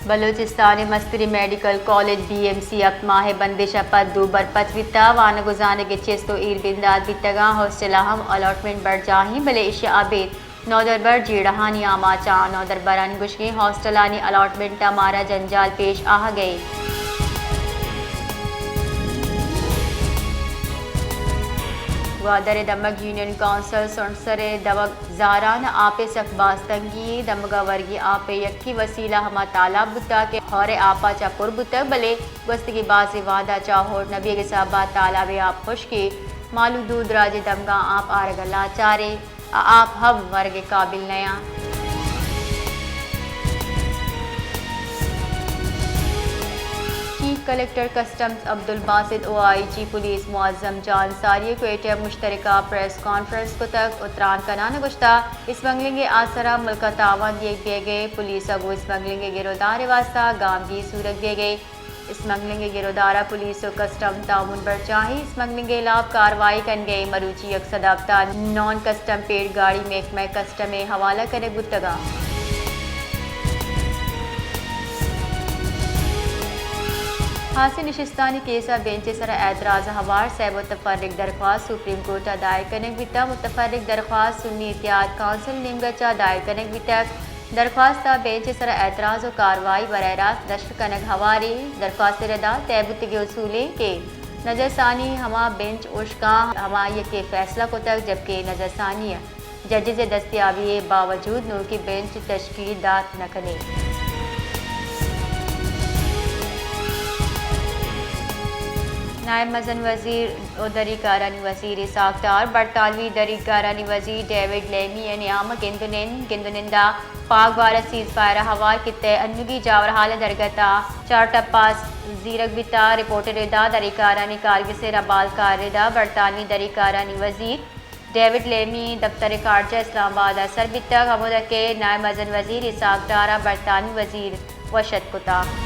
بلوچستان ءِ مستریں medical college B M C ہپت ماہ ءِ بندش ءَ پد دوبر پچ بیتگ۔ وانگ ءُ زانگ ءِ چست ءُ ایر بندات بیتگ اَنت۔ ہاسٹل ءَ ہم الاٹمنٹ برجاہ اِنت، بلے ایشی ءَ ابید نودربر جیڑہانی آماچ اَنت۔ نودربرانی گوشگ اِنت ہاسٹلانی الاٹمنٹ ءَ مارا جنجال پیش آہگ ءَ اِنت۔ گوادر ءِ دمگ یونین کونسل سنٹسر ءِ دمگ زاران ءَ آپ ءِ سک باز تنگی اِنت۔ دمگ ءَ ورگی آپ ءِ یکیں وسیلہ ہما تالاب بوتگ کہ ہور ءِ آپ ءَ چہ پر بوتگ، بلے گوستگیں بازیں وہد ءَ چہ ہور نہ بیگ ءِ سبب ءَ تالاب ءِ آپ ہشک اِنت۔ مہلوک دور دراجیں دمگاں آپ آرگ ءَ لاچار اِنت ءُ آپ ہم ورگ ءِ قابل نہ اَنت۔ چیف کلکٹر کسٹمز عبدالباسط ءُ آئی جی پولیس معظم جان انصاری ءَ کوئٹہ ءَ مشترکہ پریس کانفرنس کتگ ءُ تران کنان ءَ گوشتگ، اسمگلنگ ءِ آسر ءَ ملک ءَ تاوان دیگ بیگ ءَ، پولیس ءَ گوں اسمگلنگ ءِ گرودار ءِ واستہ گامگیج زورگ بیگ ءَ۔ اسمگلنگ ءِ گرودار ءَ پولیس ءُ کسٹم تعاون برجاہ اِنت۔ اسمگلنگ ءِ ہلاپ کاروائی کنگ ءَ مروچی یک سد ہپتاد نان کسٹم پیڈ گاڑی محکمہ کسٹم ءِ حوالہ کنگ بوتگ اَنت۔ ہاسیں نشستانی کیس ءَ بینچ ءِ سر ءَ اعتراض ءِ ہوار سئے متفرق درخواست سپریم کورٹ ءَ دائر کنگ بیتگ۔ متفرق درخواست سنی اتحاد کونسل ءِ نیمگ ءَ چہ دائر کنگ بیتگ۔ درخواست ءَ بینچ ءِ سر ءَ اعتراض ءُ کاروائی براہ راست نشر کنگ ہوار اِنت۔ درخواست ءِ رد ءَ طے بوتگیں اصول اِنت کہ نظرثانی ہما بینچ ہشک اَنت ہمائی ءَ کہ فیصلہ کتگ، جبکہ نظرثانی ءَ ججز ءِ دستیابی ءِ باوجود نوکیں بینچ تشکیل دات نہ کنیں۔ نائب مزن وزیر ءُ دری کارانی وزیر اسحاق ڈار برطانوی دری کارانی وزیر ڈیوڈ لیمی ءِ نیام ءَ گند ءُ نند، گند ءُ نند ءَ پاک بھارت سیز فائر ءِ ہوار خطہ ءِ انوگی جاورحال ءِ درگت ءَ چارٹر پاس زیرگ بیتگ۔ رپورٹ ءِ رد ءَ دری کارانی کارگس ءِ ربال کار ءِ رد ءَ برطانوی دری کارانی وزیر ڈیوڈ لیمی دپتر خارجہ اسلام آباد ءَ سر بیتگ، ہمودا کہ نائب مزن وزیر اسحاق ڈار ءَ برطانوی وزیر وش اتک کتگ۔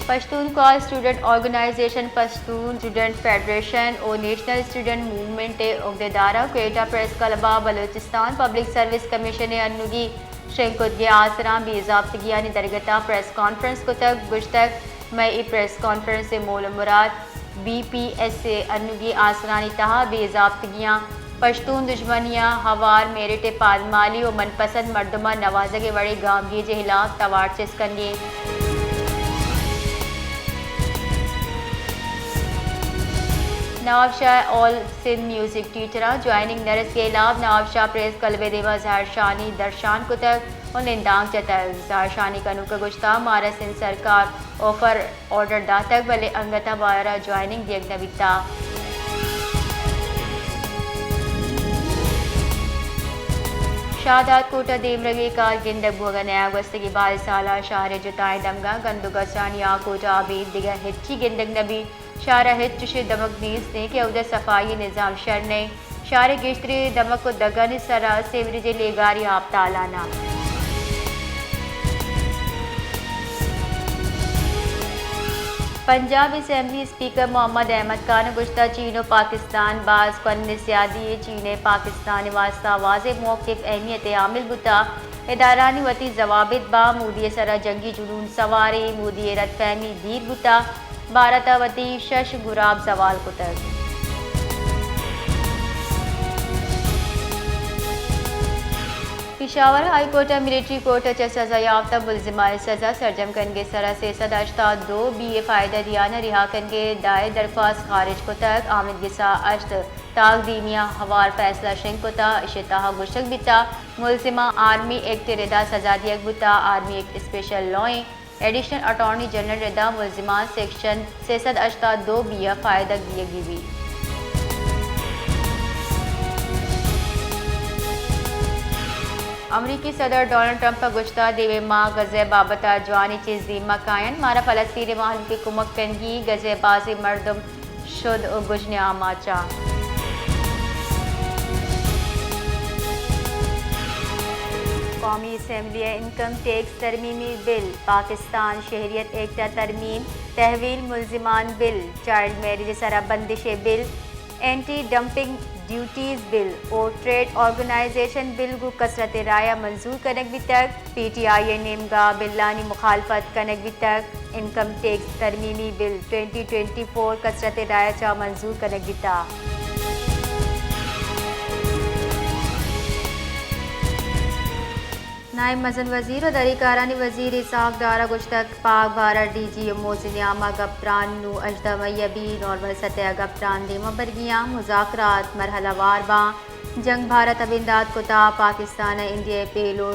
Pashtunkhwa student organisation, Pashtun student federation ءُ نیشنل اسٹوڈنٹ موومنٹ ءِ عہدیداراں کوئٹہ پریس کلب ءَ بلوچستان پبلک سروس کمیشن ءِ انوگی شنگ کتگیں آسراں بے ضابطگیانی درگت ءَ پریس کانفرنس کتگ۔ گوشتگ، مئے اے پریس کانفرنس ءِ مول ءُ مراد بی پی ایس ءِ انوگیں آسرانی تہا بے ضابطگیاں، پشتون دژمنیاں، ہوار، میرٹ ءِ پادمالی ءُ من پسند مردماں نوازگ ءِ وڑیں گامگیج ءِ ہلاپ توار چست کنگ ءَ اِنت۔ نواب شاہ ءِ آل سندھ میوزک ٹیچراں جوائننگ نہ رسگ ءِ ہلاپ نواب شاہ پریس کلب ءِ دیما زہرشانی درشان کتگ ءُ نندانک جتگ۔ زہرشانی کنوک ءَ گوشتگ، مارا سندھ سرکار آفر آرڈر داتگ، بلے انگت ءَ مارا جوائننگ دیگ نہ بیتگ۔ شاہداد کوٹ ءَ دیمرگی کار گندگ بوگ ءَ نیاں۔ گوستگیں بازیں سال ءَ شہر ءِ جتائیں دمگاں گند ءُ گسرانی آ کوٹ ءَ ابید دگہ ہچی گندگ نہ بیت۔ شہر ءَ ہچ چشیں دمگ نیست اِنت کہ اود ءَ صفائی ءِ نظام شر نہ اِنت۔ شہر ءِ گیشتریں دمگ ءُ دگانی سر ءَ سیوریج ءِ لیگاریں آپ تالان اَنت۔ پنجاب اسمبلی اسپیکر محمد احمد خان ءَ گوشتگ، چین ءُ پاکستان باز کرن سیادی اِنت، چین ءِ پاکستان ءِ واستہ واضح موقف اہمیت ءِ حامل بوتگ، ادارہانی وتی ضوابط باں، مودی ءِ سر ءَ جنگی جنون سوار اِنت، مودی ءِ رد فہمی دیر بوتگ، بھارت ءَ وتی شش گراب زوال کتگ۔ پشاور ہائی کورٹ ءَ ملٹری کورٹ ءَ چہ سزا یافتہ ملزمانی سزا سرجم کنگ ءِ سر ءَ سئے سد ہشتاد دو بی ءِ فائدہ دیان ءَ رہا کنگ ءِ دائر درخواست خارج کتگ۔ آمید گس ءَ ہشت تاکدیمی ءَ ہوار فیصلہ شنگ کتگ۔ ایشی ءِ تہا گوشگ بیتگ، ملزماں آرمی ایکٹ ءِ رد ءَ سزا دیگ بوتگ۔ آرمی ایکٹ اسپیشل لا اِنت۔ ایڈیشنل اٹارنی جنرل ءِ رد ءَ ملزماں سیکشن سئے سد ہشتاد دو بی ءَ فائدگ دیگ بہ بیت۔ امریکی صدر ڈونلڈ ٹرمپ ءَ گوشتگ، دیمے ماہ غزہ ءِ بابت ءَ جوانیں چیز دیما کاینت، مارا فلسطین ءِ مہلوک ءِ کمک کنگی، غزہ ءِ بازیں مردم شد ءُ گژن ءِ آماچ اَنت۔ قومی اسمبلی ءِ انکم ٹیکس ترمیمی بل، پاکستان شہریت ایکٹ ءِ ترمیم، تحویل ملزمان بل، چائلڈ میرج ءِ سر ءَ بندش ءِ بل، اینٹی ڈمپنگ ڈیوٹیز بل و ٹریڈ آرگنائزیشن بل گوں کثرت رائے ءَ منظور کنگ بیتگ۔ پی ٹی آئی ءِ نیمگ ءَ بلانی مخالفت کنگ بیتگ۔ انکم ٹیکس ترمیمی بل ٹوئنٹی ٹوئنٹی فور کثرت رائے ءَ چہ منظور کنگ بیتگ۔ نائب مزن وزیر و دری کارانی وزیر اسحاق ڈار ءَ گوشتگ، پاک بھارت ڈی جی ایموز ءِ نیام ءَ گپ تران نوں ہژدہ مئی ءَ بی نارمل سطح ءَ گپ تران دیم ءَ برگی آں، مذاکرات مرحلہ وار باں۔ جنگ بھارت ءَ بندات کتا، پاکستان ءَ انڈیا ءِ پیلو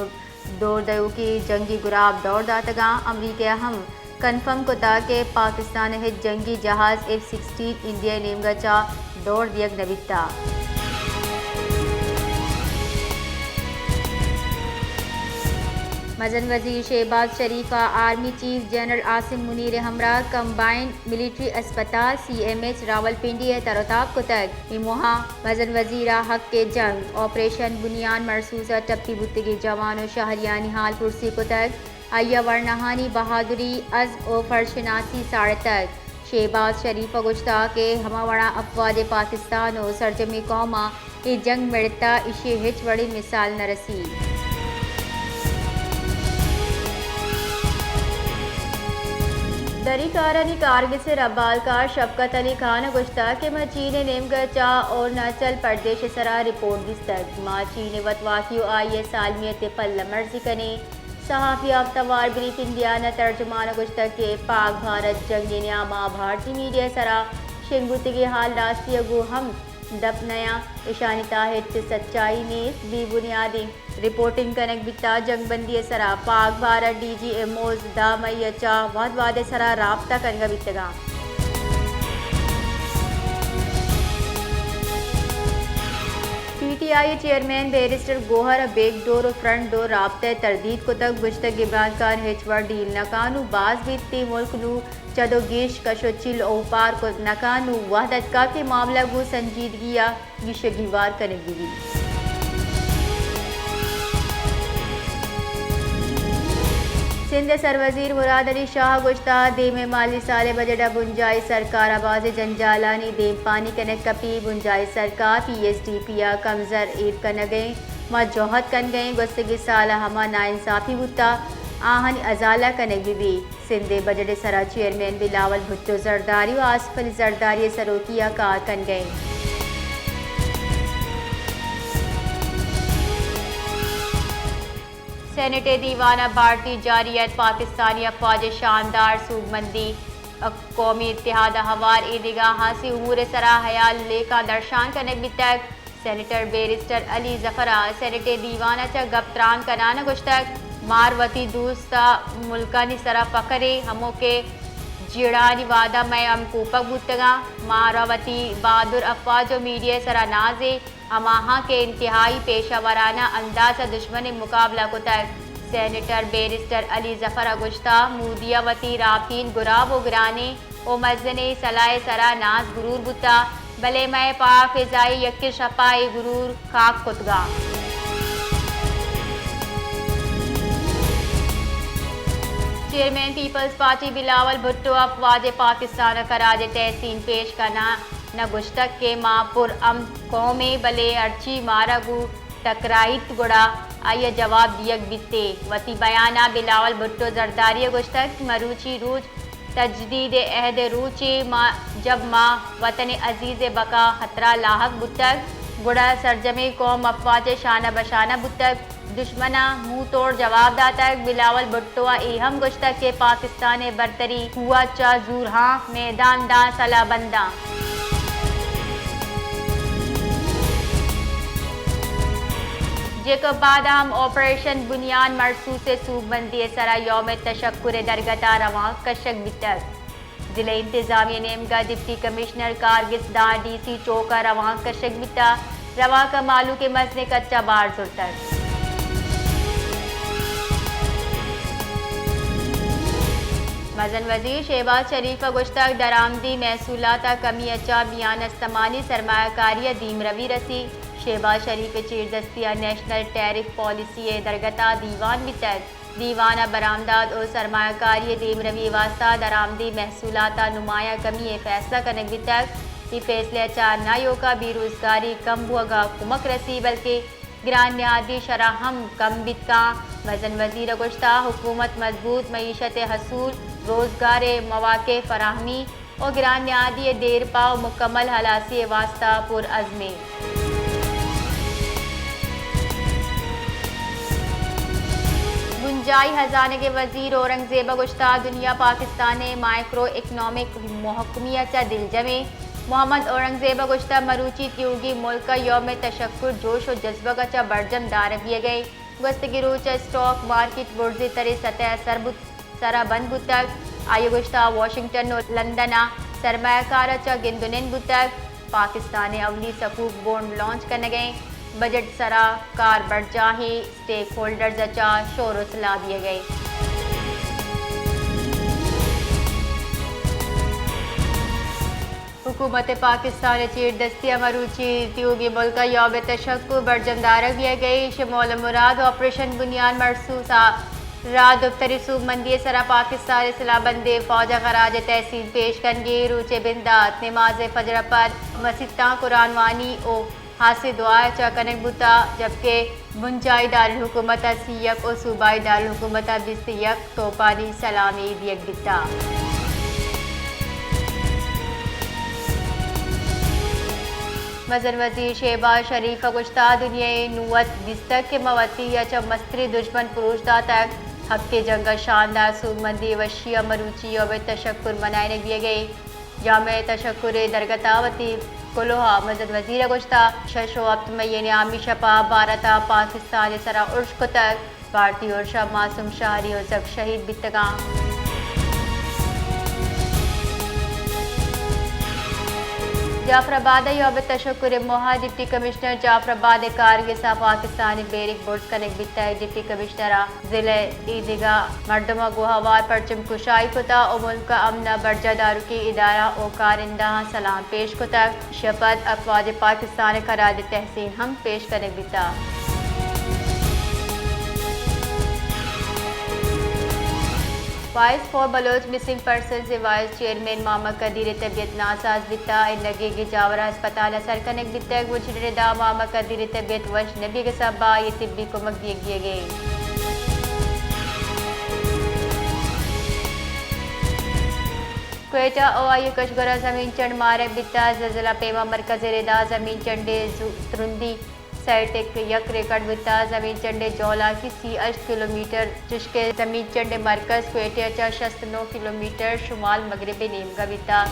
ڈور دیوکی جنگی گراب دور داتگاں۔ امریکہ ءَ ہم کنفرم کتا کہ پاکستان ءَ ہچ جنگی جہاز ایف سکسٹین انڈیا ءِ نیمگ ءَ چہ دور دیگ نہ بیتا۔ مزن وزیر شہباز شریف ءَ آرمی چیف جنرل عاصم منیر ءِ ہمراہ کمبائنڈ ملٹری اسپتال سی ایم ایچ راولپنڈی ءَ تر و تاب کتگ۔ اے موہ ءَ مزن وزیر ءَ حق جنگ آپریشن بنیان مرصوص ءَ ٹپی بوتگیں جوان و شہریانی حال پرسی کتگ۔ آئی ءَ ورناہانی بہادری، عزم و فرض شناسی ساڑتگ۔ شہباز شریف ءَ گوشتگ کہ ہما وڑا افواج پاکستان و سرجمیں قوم ءَ اے جنگ مڑتا، ایشی ءِ ہچ وڑیں مثال نہ رسی۔ دری کارانی کارگس ءِ ربالکار شفقت علی خان ءَ گوشتگ کہ ما چین ءِ نیمگ ءَ چہ اروناچل پردیش ءِ سرا رپورٹ دیستگ۔ ما چین ءِ وتواکی و آئی ءِ سالمیت ءِ پلہ مرزی کنیں۔ صحافی ءَ ہفتہ وار بریفنگ دیان ءَ ترجمان ءَ گوشتگ کہ پاک بھارت جنگ ءِ نیام ءَ بھارتی میڈیا ءِ سرا شنگ بوتگیں حال راستی ءَ گوں ہم دپ نیاں، اشانی تہا ہچ سچائی نیست، بے بنیادیں رپورٹنگ کنگ بیتا۔ جنگ بندی ءِ سرا پاک بھارت ڈی جی ایموز دہ مئی ءَ چہ وھد وھد ءِ سرا رابطہ کنگ ءَ بیتگاں۔ پی ٹی آئی ءِ چیئرمین بیرسٹر گوہر ءَ بیک ڈور و فرنٹ ڈور رابطہ ءِ تردید کتگ، گوشتگ عمران خان ہچ وڑ ڈیل نہ کاں نوں باز بیت، اے ملک نوں چد و گیش کش و چیل اوپار کت نہ کاں نوں وھد اتکا کہ معاملہ گوں سنجیدگی ءَ گیش و گیوار کنگ بہ بیت۔ سندھ ءِ سروزیر مراد علی شاہ ءَ گوشتگ، دیمیں مالی سال ءِ بجٹ ءَ بنجاہی سرکار ءَ بازیں جنجالانی دیمپانی کنگ کپی، بنجاہی سرکار پی ایس ڈی پی ءَ کمزر ایر کنگ ءَ ایں، ما جہد کنگ ءَ ایں، گوستگیں سال ءَ ہما ناانصافی بوتگ، آہانی ازالہ کنگ بہ بیت۔ سندھ ءِ بجٹ ءِ سرا چیئرمین بلاول بھٹو زرداری و آصف علی زرداری ءِ سروکی ءَ کار کنگ ءَ اِنت۔ سینیٹ ءِ دیوان ءَ بھارتی جارحیت، پاکستانی افواج ءِ شاندار سوبمندی، قومی اتحاد ءَ ہوار اے دگہ ہاسی امور ءِ سرا ہیال لیکاں درشان کنگ بیتگ۔ سینیٹر بیرسٹر علی ظفر ءَ سینیٹ ءِ دیوان ءَ چہ گپ تران کنان ءَ گوشتگ، مار وتی دوست ءِ ملکانی سرا فخر ایں، ہمو کہ جیڑھانی وہد ءَ مئے ہمکوپگ بوتگاں۔ مارا وتی بہادر افواج و میڈیا ءِ سرا ناز ایں، ہماہاں کہ انتہائی پیشہ ورانہ انداز ءَ دشمن ءِ مقابلہ کتگ۔ سینیٹر بیرسٹر علی ظفر ءَ گوشتگ، مودی ءَ وتی راپین گراب و گرانیں و مزنیں سلاہ ءِ سرا ناز گرور بوتگ، بلے مئے پاک فضا ءِ یکیں شپ ءَ اے گرور خاک کتگاں۔ چیئرمین پیپلز پارٹی بلاول بھٹو ءَ افواج پاکستان ءَ خراج تحسین پیش کنان ءَ گوشتگ کہ ما پر امن قومے، بلے ہرچی مارا گوں ٹکرائیت گڑا آئی ءَ جواب دیگ بیت۔ وتی بیان ءَ بلاول بھٹو زرداری ءَ گوشتگ کہ مروچی روچ تجدید عہد ءِ روچے، ما، جب ما وطن عزیز ءِ بقا خطرہ لاحق بوتگ، گڑا سرجمیں قوم افواج ءِ شانہ بشانہ بوتگ، دشمن ءَ منہ توڑ جواب داتگ۔ بلاول بھٹو ءَ اے ہم گوشتگ کہ پاکستان ءِ برتری قوت چہ زورہاں میدان داں سلاہ بنداں۔ جیکب آباد ءَ ہم آپریشن بنیان مرصوص ءِ سوبمندی ءِ سرا یوم تشکر ءِ درگت ءَ روانک کشگ بیتگ۔ ضلع انتظامیہ ءِ نیمگ ءَ ڈپٹی کمشنر کارگس داں ڈی سی چوک ءَ روانک کشگ بیتگ۔ روانک ءَ مہلوک ءِ مزنیں کچ ءَ بار زرتگ۔ مزن وزیر شہباز شریف ءَ گوشتگ، درآمدی محصولات ءِ کمی ءَ چہ میان استمانی سرمایہ کاری ءَ دیمروی رسی۔ شہباز شریف ءِ چیردستی ءَ نیشنل ٹیرف پالیسی ءِ درگت ءَ دیوان بیتگ۔ دیوان ءَ برآمدات ءُ سرمایہ کاری ءِ دیمروی ءِ واستہ درآمدی محصولات ءِ نمایاں کمی ءِ فیصلہ کنگ بیتگ۔ اے فیصلہ ء چہ نہ ایوکا بے روزگاری کم بوھگ ء کمک رسی، بلکیں گران نہادی شرح ہم کم بیت کاں۔ مزن وزیر ء گوشتہ، حکومت مضبوط معیشت ء حصول، روزگار ء مواقع فراہمی و گران نہادی ء دیرپا و مکمل ہلاسی ء واستہ پر عزمیں۔ بنجاہی ہزانگ ء وزیر اورنگزیب ء گوشتہ، دنیا پاکستان ء مائیکرو اکنامک محکمی ء چہ دلجمیں۔ محمد اورنگزیب ء گوشتہ، مروچی تیوگیں ملک ء یوم تشکر جوش و جذبگ ء چہ برجم دارگ بیگ ء گوستگیں روچ ء اسٹاک مارکیٹ برزی تریں سطح ء سر بوت، سرا بند بوتگ۔ آئی ء گوشتہ، واشنگٹن و لندن ء سرمایہ کار ء چہ گند و نند بوتگ۔ پاکستان ء اولی سکوک بونڈ لانچ کنگ ء بجٹ سرا کار برجاہیں، اسٹیک ہولڈرز ء چہ شور و سلاہ دیگ ء۔ حکومت پاکستان ء چیر دستی ء مروچی تیوگیں ملک ء یوم تشکر برجم دارگ بیگ ء ایش مول ء مراد آپریشن بنیاد مرصوص ء راہ دپتری سوبمندی ء سرا پاکستان ء سلاہ بندیں فوج ء خراج تحسین پیش کنگی۔ روچ ء بندات نماز فجر ء پد مسیتاں قرآن وانی و ہاسیں دعا ء چہ کنگ بوتگ، جبکہ بنجاہی دارالحکومت ء سی یک و صوبائی دارالحکومت ء بیست یک توپانی سلامی دیگ بیتگ۔ مزن وزیر شہباز شریف ء گوشتگ، دنیا ء نوں وت دیستگ کہ ما وتی ء چہ مستریں دژمن پروش داتگ۔ ہپتیں جنگ ء شاندار سوبمندی ء وشی ء مروچی یوم تشکر منائینگ بیگ ء جامع تشکر ء درگت ء وتی کلوہ ء مزن وزیر ء گوشتگ، شش و ہپت مئی ء نیامی شپ ء بھارت ء پاکستان ء سرا ارش کتگ، بھارتی ارش ء معصوم شہری و زھگ شہید بیتگاں۔ جعفر آباد ء یوم تشکر ء موہ ء ڈپٹی کمشنر جعفر آباد ء کارگس ء پاکستان ء بیرک برز کنگ بیتگ۔ ڈپٹی کمشنر ء ضلع ء ایدگہ مردماں گوں ہوار پرچم کشائی کتگ و ملک ء امن ء برجاہ داروکیں ادارہ و کارندہاں سلام پیش کتگ۔ ایشی ء پد افواج پاکستان ء خراج تحسین ہم پیش کنگ بیتگ۔ Voice for Baloch missing persons ء وائس چیئرمین محمد قدیر ء طبیعت ناساز بیتگ۔ انگیگ ء جاور ء ہسپتال ء سر کنگ بیتگ۔ بنشیڈر ء داں محمد قدیر ء طبیعت وش نہ بیگ ء سبب ء آئی ء طبی کمک دیگ بیگ ء۔ کوئٹہ و آئی ء کشگور ء زمین چنڈ مارگ بیتگ۔ زلزلہ پیما مرکز ء ردا زمین چنڈ ء زو-، ترندی سئے ٹک یک ریکارڈ بیتگ۔ زمین چنڈ ء جہلاکی سی ہشت کلومیٹر، چشکہ زمین چنڈ ء مرکز کوئٹہ ء چہ شست نو کلومیٹر شمال مغرب ء نیمگ ء بیتگ۔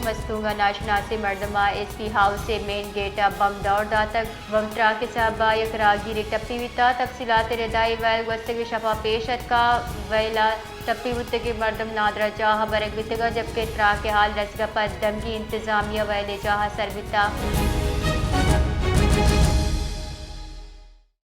مستونگ ء ناشناسیں مردماں ایس پی ہاؤس ء مین گیٹ ء بمب دور داتگ۔ بمب تراک ء سبب ء یک راہگیرے ٹپی بیتگ۔ تفصیلات ء ردائی ویل گوستگیں شپ ء پیش اتکگ۔ ویل ء ٹپی بوتگیں مردم نادراہ جاہ ء برگ بیتگ، جبکہ تراک ء ہال رسگ ء پد دمگی انتظامیہ ویل ء جاہ ء سر بیتگ۔